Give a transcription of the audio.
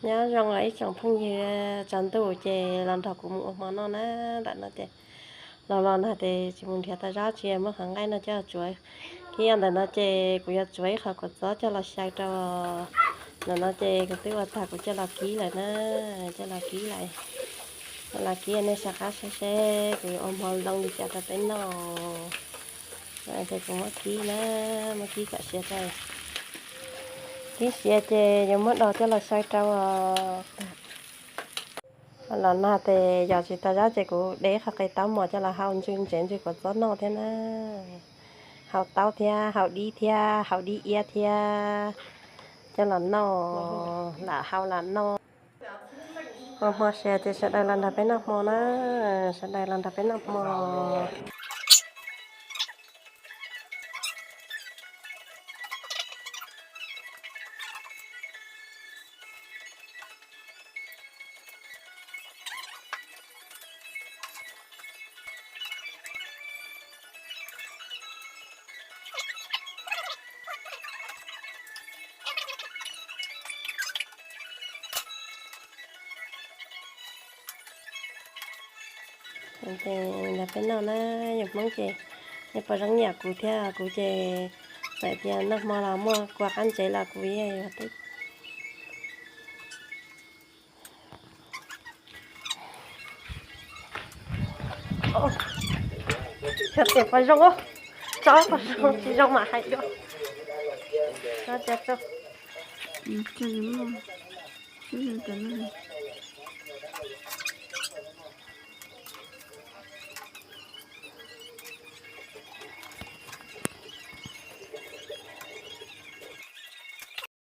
Nyob zoo os ib tsoom phooj ywg, tsaus ntuj ces los nrog kuv mus ua hmo noj na. Ntawm no ces los los nag ces tsis mus nrhiav tau zaub tsis muab qhov nqaij no coj los tsuav. Kib ntawm no ces kuv yuav tsuav ib qho kua txob coj los xyaw rau. Ntawm no ces kuv twb ua tag kuv coj los kib lawm na, coj los kib lawm. Coj los kib nej sawv qab saib seb kuv yuav ua hmo zoo li cas rau peb noj. Ces kuv muab kib na, muab kib kom siav rau. Kib siav ces yuav muab dos coj los xyaw rau os. Los nag ces yog tsis tau zaub ces kuv de qho qe taub mos coj los hau ntsw ntsev ntsw kua txob noj thiab na. Hau taub thiab hau dib thiab hau dib iab thiab coj los noj, lam hau lam noj. Ua hmo siav ces sawv daws los nrog peb noj hmo na, sawv daws los nrog peb noj hmo. Ces nrog peb noj na, yus Hmoob ces nej puas zoo nyiam kuv thiab, kuv ces txawm tias noj hmo los muaj kua qab ntsev los kuv yeej yuav teb. Yog tias puas zoo, tsob puas zoo tsis zoo mam hais dua.